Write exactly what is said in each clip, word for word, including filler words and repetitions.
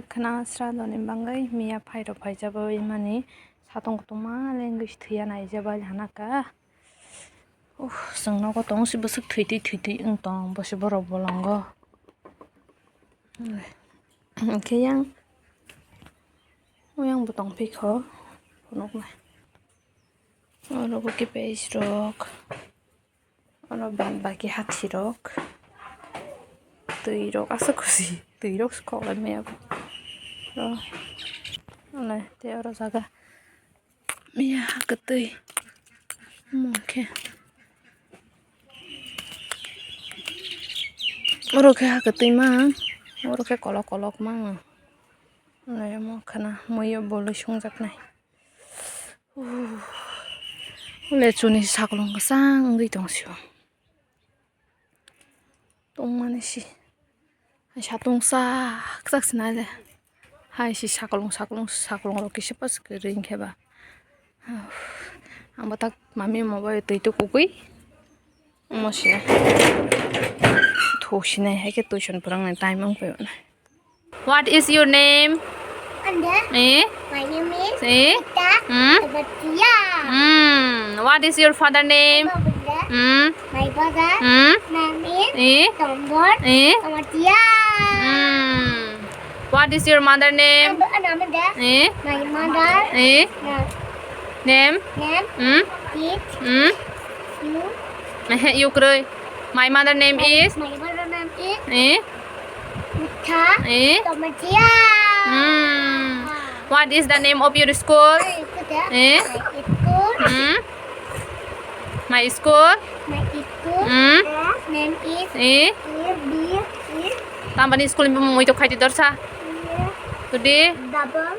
Khna sradoni bangwi miya phairok phaijagwi mani satung kutung ma lengwi thwiya naijabai hana kha. Uh, chwng nogo tongo se bwswk thwitwi thwitwi wng tong bosi borok bolongo. Hwnkhe yang, oyang bo tongphikho phunuknai. Oro bo khe page rok, oro bad baki hathi rok, twi rok aswk kusi twi rok se kok lai maya bo. Oro, oro tei oro jaga. Miya ha kwtwi. Omo khe. Oro khe ha kwtwi mang. Oro khe kolok kolok mang. Nai omo khwna muiyo bolwi songjaknai. Ule chuni sakolong kwchang wngwi tong sio. Tongmani si. Hai satung sak sak sinai le. Hai si sakolong sakolong sakolong rok kisa pas kwrwi wngkhe ba. Ang bo tak mami omo bai twi tukugwi. Omo se. Thok sinai hai khe tuition phwrwngnai time wng phai. What is your name? Anda. Eh? My name is Eh? Rita Hmm? Sabatia. Hmm. What is your father name? Bunda. Hmm. My father Hmm? name is Eh? Tombor Eh? Sabatia. Hmm. What is your mother name? Anda, anda, anda. Eh? My mother Eh? na- Name? name Hmm? is Hmm? Yu- Eh, Yukroi. My mother name is My mother name is Eh? Mutha Eh? Tomatia. Hmm. What is the name of your school? Eh? My school. Hmm? My school. My school. Hmm? Name is Eh? A B C. Tambani school ni bumung mui to khaiti dorsa. Today. Double.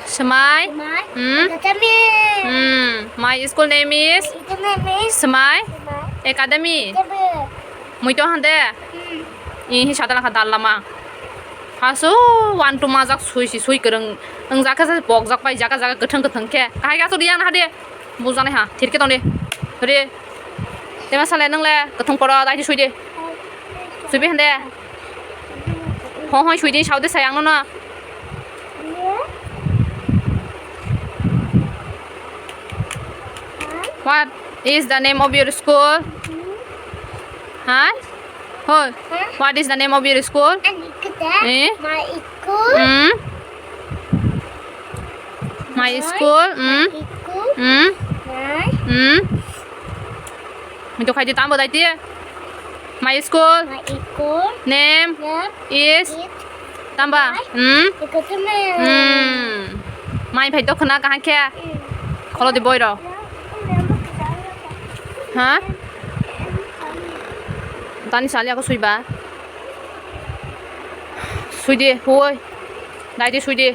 Smai. Smai. Hmm? Academy. Hmm. My school name is Academy. Smai Smai. Academy. Academy. Mui to hande. Hmm. Ihi sadala kha dal lama. Hasu one two majak sui si sui kwrwng. Wng jakha se pok jak pai jaga jaga kwthwng kwthwng khe. Kahai ga suri yang na hade. Bujanai ha. Thir khe tong de. Hore. Tema sale nang le kwthwng poro dai sui de. Sui be hande. Ho ho sui de sau de sayang no no. What is the name of your school? Huh? Hoi. Huh? What is the name of your school? Ani kita Eh? My school. Hmm? My school. Hmm? My school. Hmm? My. Hmm? Mintu khai di tambo dai ti. My school. My school. Name. Name. Is. Is. Tamba. Mai. Hmm. Ikutime. Hmm. Mai phai to khna kahang khe. Hmm. Kholo di boi ro. Hmm. Ha? Tani sali ako sui ba. Sui di, hui. Dai di sui di.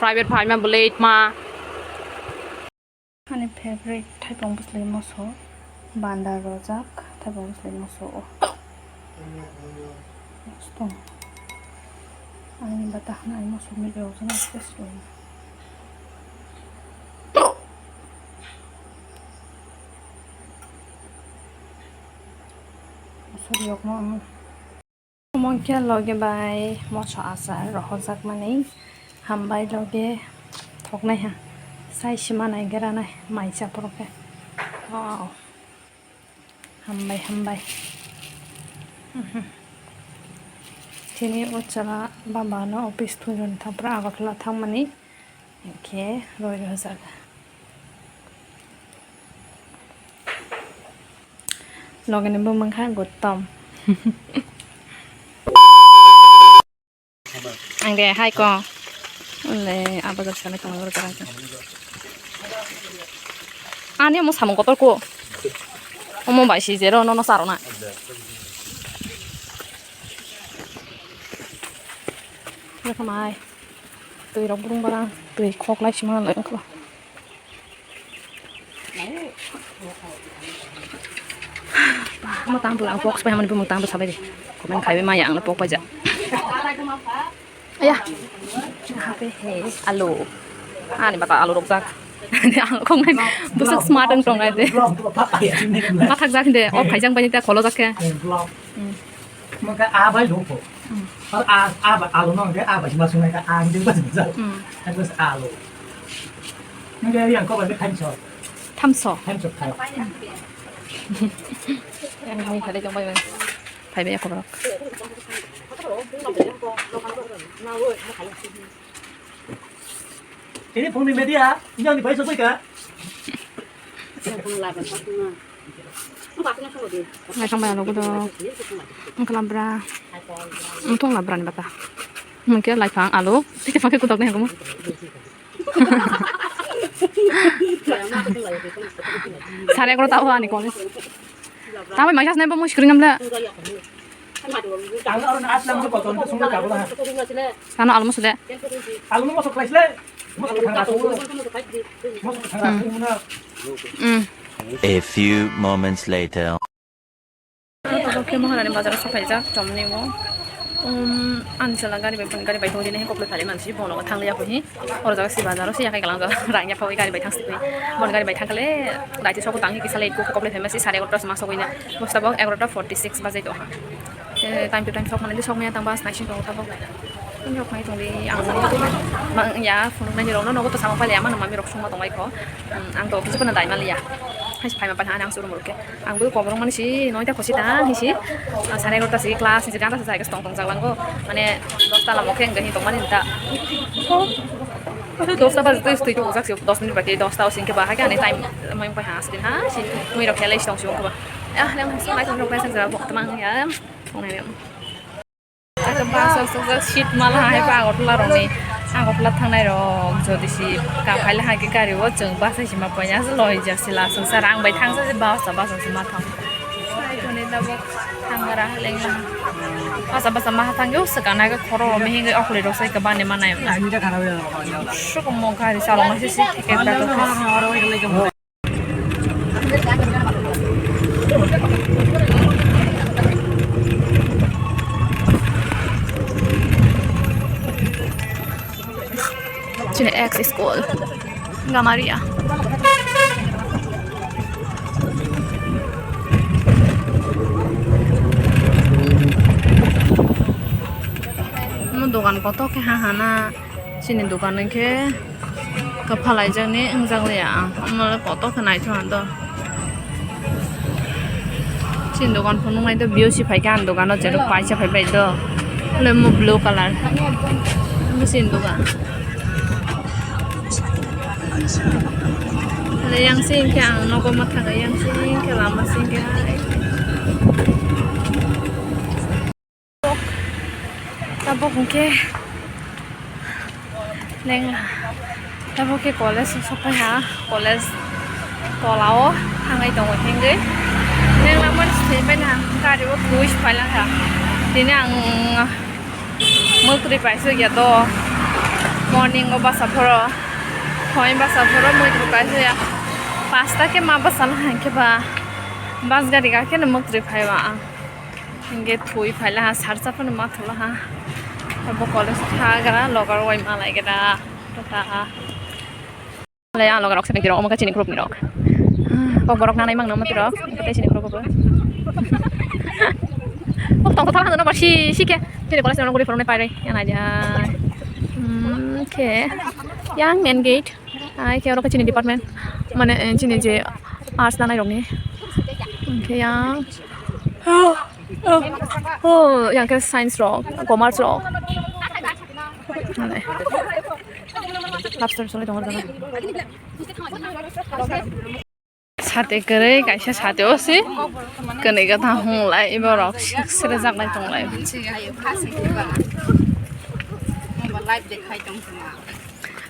Private phai ma blade ma. Ani favorite thaipung bwslai moso, banda rojak thaipung bwslai moso o. Stone. Ani bata hwnai moso ni rojak na test roi. Moso riyok mo ang. Omo khe loge bai moso achar rohorjakmani hambai loge thoknai ha. Sai sima nai gra nai mai cha phuru khe. Wow. Hambai, hambai. Mhm. Chini o chwla baba no office thunjoni thangphuru Agartala thangmani. Hinkhe roi rwjak. Logini bumung kha Gautam. Ang de hai ko. Le abo jak sana kama gor kara. Ani mo samung kotor ko. Omo bai si jero no no saro na. Lekamai. Twi rok burung barang, twi khok lai sima lai wngkha. Mo tang bwla box pai hamani bumung tang bwsa bai de. Komen khai bai maya ang pok pai ja. Aya. Hape he alu. Ani bata alu rok jak. Alu khok nai bwswk smart wng tong nai de. Mathak jak de, off khai jang bai de kholo jak khe. Maka abai loko. Ar a, a ba, alo no, a ba, sima sungai ka, a, hindi ba, sima sa. Hmm. Tapos alo. Hindi, yang ko ba, thanso. Thamso. Thanso, thanso. Yang kami kali jong bai bai. Bai bai, aku berok. Ini phone ni media, ini yang dipakai sesuai ka? Ngai thang bai, alo ko do. Ang kalam bra. Ang thong la bra ni bata. Mungkin lai phang alo. Tike phang ke kutok ni aku mo. Sare ko ta ani college. Tamo mai jas nembo mush kring amla. Tamo aro na atlam ko koton ko sungla ka bola. Tano almo sule. Almo mo sok khlai sle. Mo sok thang asung. Mo sok thang asung na. Hmm. A few moments later. Oke, Maharani bazar o sokphaijak, chomni bo. Um, ani sala gari bai, gari bai thangwi dini koplai phari mansi, bono thangli ya phi. Oro jaga si bazar o si yakai galang jaga rang ya phawi gari bai thang si. Bon gari bai thang kale, daiti soko tang hi kisa late ko koplai phai masi, sare egarota sma sokoi na. Bosta bo egarota forty six baje to ha. Eh, time to time sok mani sok maya tang bas naising tong tabok. Sok mai tong di ang mang ya phunuk nai rok no nogo to sama pale ama no mami rok sungma tong bai kho. Um, ang to office pana dai mali ya. Hai phai ma pana ang suru murke. Ang bo koborok mani si noita khosi ta hi si. Ah, sare egarota si class ni ganta sa jai tong tong jak langgo. Mane dosta lamo khe ang gahi tong mani ta. Dosta baje twi twi tong jak si dos minute baki dosta o singke ba ha khe ani time mai pai ha skin ha si mui rok khelai si tong si ba. Ah, nang mai tong rok bai sang ja bo tamang ya. Tong nai. Aka bus o sojak seat mala hai pa Agartala rokni, Agartala thangnai rok jodi si kam phaile hai khe gari o chwng bus hai sima poina se loi ja sila songsa rang bai thangsa se bus bus sima thang. Sai toni tabok thangra lengla. Bus bus ma thangyo se kana ke khoro mihing okli rok sai ka bani manai. Sukumo gari chalok ma se se ticket ba to. Chini ex school Gamaria. Mo dogan kotor khe ha hana. Chini dogan hwnkhe kwphalaijakni wngjak liya ang, omo kotor khe naithok ang do. Chini dogan phunuk nai do, B O C phaikha ang dogano, cherok paisa phaibai do, lemo blue colour, omo chini dogan. Yang se hwnkhe ang nogo ma thango, yang se hwnkhe lama se hwnkhe hai. Tabok hwnkhe lengla. Tabok khe college o sokpaiha, college tolao thangwi tongo hengwi. Lengla mani swtwi paina gari o twi swpailankha. Tini ang mwtwi paisukya do. Morning o basa phoro, hoi basa phoro mwtwi paisukya. Pasta khe ma basa na hwnkhe ba bus gari ga khe no mwtwi phaiba ang. Hingke thui phaila ha, sarsa phano ma thula ha. Abo college thagra, logar wai malai gra, tata. Le ang logar rok sepeng tirok, omo khe chini group ni rok. Kok borok nanai mangno mati rok, tei chini group bo. Kok tong thang hano ba si, si khe. Chini college rok guri phone pai rai, yang aja. Hmm, khe. Yang main gate. Ai khe oro khe chini department, mane, eh, chini je arts nanai rokni. Hwnkhe yang, oh, oh, yang khe science rok, commerce rok. Mane. Lobster solai tongo jaga. Sate kwrwi kaisa sate o se kwnwi gata hunglai borok sik srejaknai tonglai.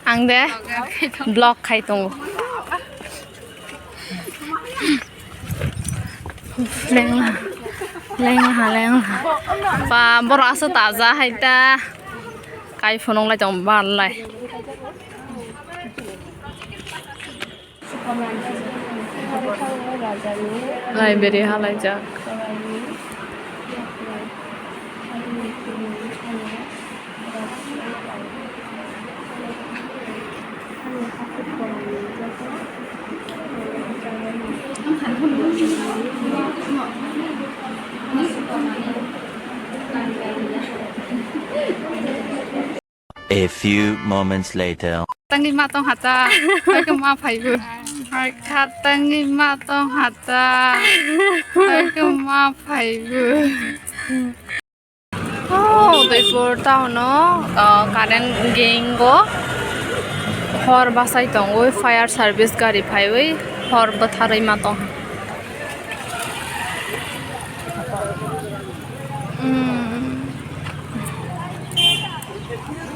Ang de vlog khai tongo. Lengla, lengla, lengla. Ba, borok aswk taja hai ta. Kai phunuk lai tong ban lai. Library halaijak. A few moments later. Tangwi ma tong hata, tangwi ma phaibu. Hai kha tangwi ma tong hata, tangwi ma phaibu. Oh, Udaipur town o, uh, current gengo. Hor bachai tongwi fire service gari phaiwi hor bwtharwi ma tong. Hmm.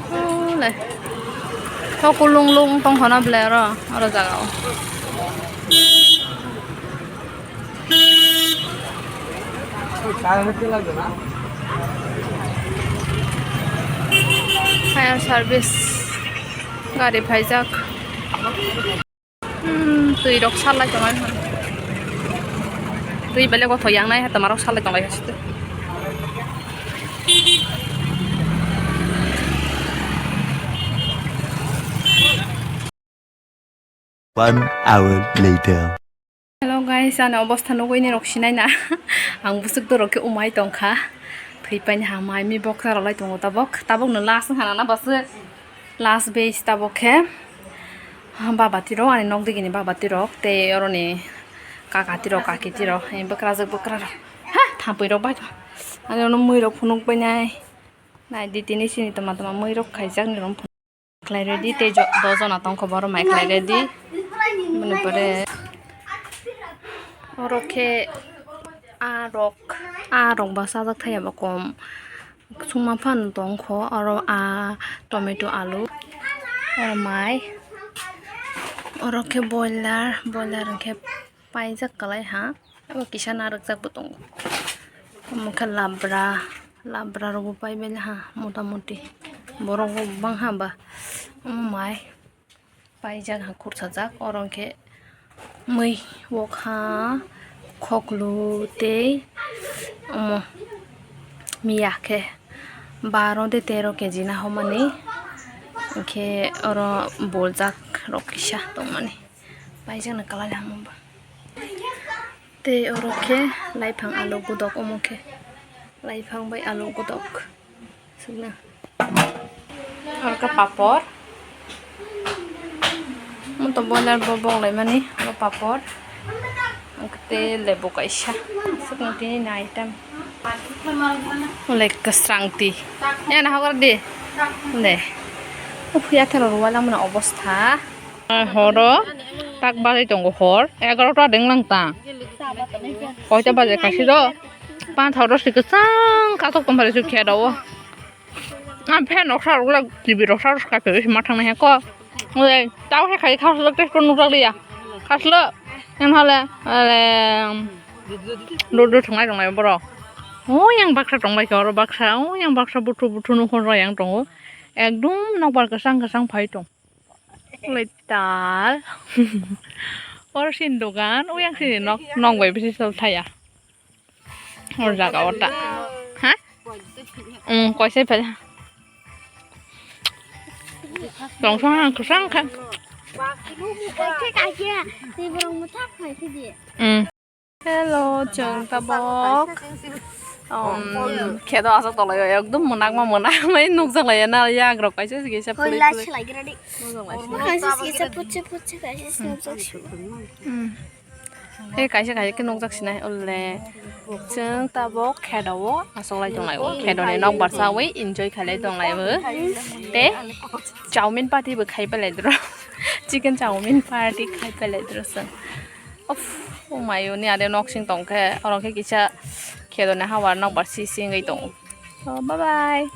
Oh, le. Tho kulung lung tong khona ble oro, oro jaga o. Fire service gari phaijak. Hmm, twi rok salai tongo. Twi belai gotho yang nai, tama rok salai tongo. One hour later. Hello guys, ani obostha nugwi ni rok sinai na. Ang bwswk dorok khe umai tongkha. Thwi paini hamai mi boksa rok lai tongo tabok. Tabok no last wngkha na bwswk. Last base tabok khe. Baba tiro ani nok digini baba tirok tei oroni kaka tirok kaki tirok. Bwkrajwk bwkrarok. Ha, thampui rok bai. Ani ono mui rok phunuk bai nai. Nai di tini sini toma toma mui rok khaijak ni rom. Khlai ready tei jo-, do jona tongkho borok mai khlai ready. Bini pore oro khe a rok, a rok ba sajak thaya ba kom. Sungma phano tongkho oro a tomato alu. Oro mai. Oro khe boiler, boiler hwnkhe paijak kwlai ha. Abo kisa narwkjak bo tongo. Omo khe labra, labra rok bo pai bai ha mota moti. Borok bo bang ha ba. Omo mai paijak ha khursa jak. Oro hwnkhe mui wok ha khoklu tei omo miya khe baro de tero keji na homani. Hwnkhe oro boljak rok kisa tongmani. Paijak na kwlai hamya ba. Tei oro khe laiphang alu godok omo khe. Laiphang bai alu godok. Sukna. Oro khe papor. Omo to boiler bo bok laimani. Oro papor. Tei lebu kaisa. Sukna tini na item. Ulai kwsrang twi. Yana hokor di. De. Uf, yathero rwala mano obostha. Horo tak bagwi tongo hor egarota denglang ta. Koita baje kaisa do. Pantha oro se kwchang katok tongphari su khe dawo. Ang phe noksa rok T V rok sa kaisa ma thang nai ko. Oi, tao khe khai khaslo tei phone nukjak liya. Khaslo, yang hale, ale, dur dur thanglai tonglai borok. O yang baksa tongbai khe oro baksa, o yang baksa buthu buthu nukhung rw yang tongo. Ekdom nokbar kwchang kwchang phai tong. Lai tal. Oro sini dogan, o yang sini nok, nok bai bisi sal thaya. Hor jaga o ta. Ha? Um, koisai pala. Tong sang kwsang kha. Kaisa kaisa, tei borok mwthak khai se di. Um. Hello, chwng tabok. Um, kheto aswk tolai o, ekdom mwnakma mwnakmai nukjak lai na, yak rok kaisa se kaisa pwlwi pwlwi. Nukjak lai se. Kaisa se kaisa phutsuk phutsuk kaisa se nukjak se. Um. Tei kaisa kaisa khe nukjak sinai ulle. Chwng tabok khedo o achoklai tonglai o. Khedo ni nok barsa wi enjoy khailai tonglai o. Tei chowmin party bo khai palai dro. Chicken chowmin party khai palai dro chwng. Of, o mayo ni ade nok sing tong khe, oro khe kisa khedo ni hawar nok barsi singwi tongo. So, bye bye.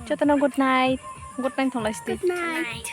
Jotono good night. Good night thonglai sidi. Good night.